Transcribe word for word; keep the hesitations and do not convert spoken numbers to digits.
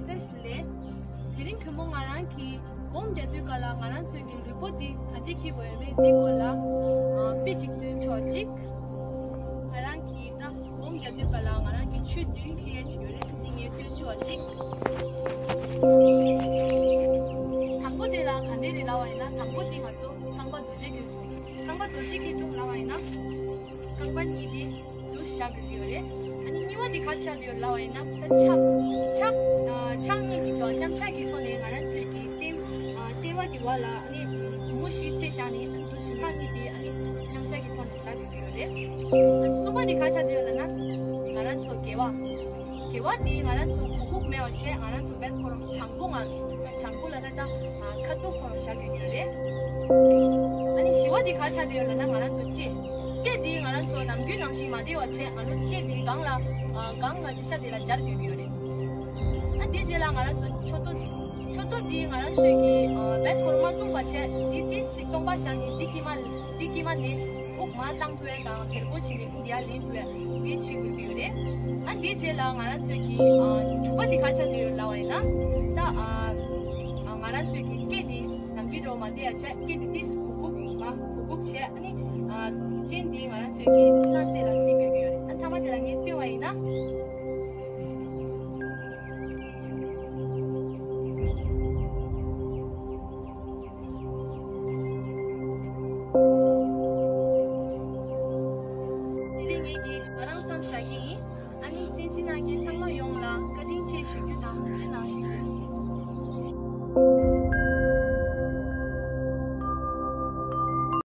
བཀྲ་ཤིས་བདེ་ལེགས། དེ་རིང་གུས་མོ་ང་རང་གིས་སྒོམ་རྒྱག་དུས་སྐབས་ལ་ང་རང་ཚོའི་གི་ལུས་པོ་འདི་ག་འདྲས་འཁྱེར་དགོས་ཡོད་མེད་འདི་སྐོར་ལ་ཨ་དཔེ་ཅིག་སྟོན་ཆོག་ཅིག་ང་རང་གིས་ད་སྒོམ་རྒྱག་དུས་སྐབས་ལ་ང་རང་གིས་ཆུ་བདུན་འཁྱེར་ཡས་ཅིག་ཡོད་རེད། འདི་ངས་སྟོན་ཆོག་ཅིག་དང་པོ་དེ་ལ་ག་འདྲས་རེད་ལབ་པ་ཡིན་ན། དང་པོ་འདི་ང་ཚོ་ཚངས་པ་རྡོ་རྗེ་གི་ཚངས་པ་རྡོ་རྗེ་གི་དྲུང་ལབ་པ་ཡིན་ན། རྐང་པ་གཉིས་དེ་འདུག་བཞག་དགོས་ཀྱི་ཡོད་རེད། ཨ་ནི་གཉིས་པ་དེ་ག་རེ་ཆགས་ཀྱི་ཡོད་ལབ་པ་ཡིན་ན། ད་ཕྱག་ཕྱག་ཨ་ཕྱག་གཉིས་ཀྱི་ཐོག་མཉམ་བཞག་གི་ཐོག་ནས་ང་རང་ཚོའི་གི་ལྟེ་ཨ་ལྟེ་བ་གི་བར་ལ་ཨ་ནི་མུ་བཞི་ཕྱེ་བཞག་ནས། ད་འདུག་སེ་ཕྱག་གཉིས་དེ་ཨ་ནི་མཉམ་བཞག་གི་ཐོག་ནས་བཞག་དགོས་ཀྱི་ཡོད་རེད། ཨ་ནི་གསུམ་པ་དེ་ག་རེ་ཆགས་ཀྱི་ཡོད་ལབ་ན། ང་རང་ཚོ་དགེ་བ། དགེ་བ་དེ་ང་རང་ཚོ་གུག་གུག་མེད་པ་བྱས། ང་རང་ཚོ་བེད་ཁོ་རང་དྲང་པོ་ངང་། དྲང་པོ་ལ་ད་ད་ཁ་ཐུག་ཁོ་རང་བཞག་དགོས་ཀྱི་ཡོད་རེད། ཨ་ནི་བཞི་བ་དེ་ག་རེ་ཆགས་ཀྱི་ཡོད་ལབ་ན། ང་རང་ཚོ་ལྕེ། ལྕེ་དེ་ང་རང་ཚོ་ནམ་རྒྱུན་ནང་བཞིན་མ་བདེ་བ་བྱས། ང་ཚོ་ལྕེ་དེ་སྒང་ལ་ཨ་སྒང་ལ་ཅིག་ཤ་དེ་ལ་སྦྱར་དགོས་ཀྱི་ཡོད་རེད། ཨ་དེ་རྗེས་ལ་ང་རང་ཚོ་མཆུ་ཏོ། མཆུ་ཏོ་དེ་ང་རང་ཚོའི་གི་ཨ་བེད་ཁོ་རང་མ་བཏུང་བ་བྱས། དེ་དེ་ཞིག་སྟོང་པ་བཞག་ནས་དེ་དཀྱིལ་མ་དེ་དཀྱིལ་མ་ནས་དབུགས་མར་བཏང་ཐུབ་ཡས་དང་། བེར་པོ་བྱས་ནས་དབུགས་འདི་ཡར་ལེན་ཐུབ་ཡས་དེ་བྱེད་དགོས་ཀྱི་ཡོད་རེད། ཨ་དེ་རྗེས་ལ་ང་རང་ཚོའི་གི་ཨ་དྲུག་པ་དེ་ག་རེ་ཆགས་ཀྱི་ཡོད་ལབ་པ་ཡིན་ན། ད་ཨ་ཨ་ང་རང་ཚོའི་གི་སྐེ་དེ་ནམ་རྒྱུན་འདྲ་བོ་མ་བདེ་ཡ་བྱས། སྐེ་དེ་ཏིས་གུག་གུག་མ་གུག་གུག་བྱས། ཨ་ནི་ཨ་སྤྱན་དེ་ང་རང་ཚོའི་གི་སྣ་རྩེ་ལ་གཟིགས་དགོས་ཀྱི་ཡོད་རེད། ཨ་མཐའ་མ་དེ་ལ་ངས་སྟོན་པ་ཡིན་ན། དེ་རིང་ངེད་ཀྱིས་ང་རང་ཙམ་བཞག་གི་ཡིན། ཨ་ནི་གསན་གཟིགས་གནང་མཁན་ཚང་མ་ཡོངས་ལ་བཀའ་དྲིན་ཆེ་ཞུ་རྒྱུ་དང་ཐུགས་རྗེ་གནང་ཞུ་རྒྱུ།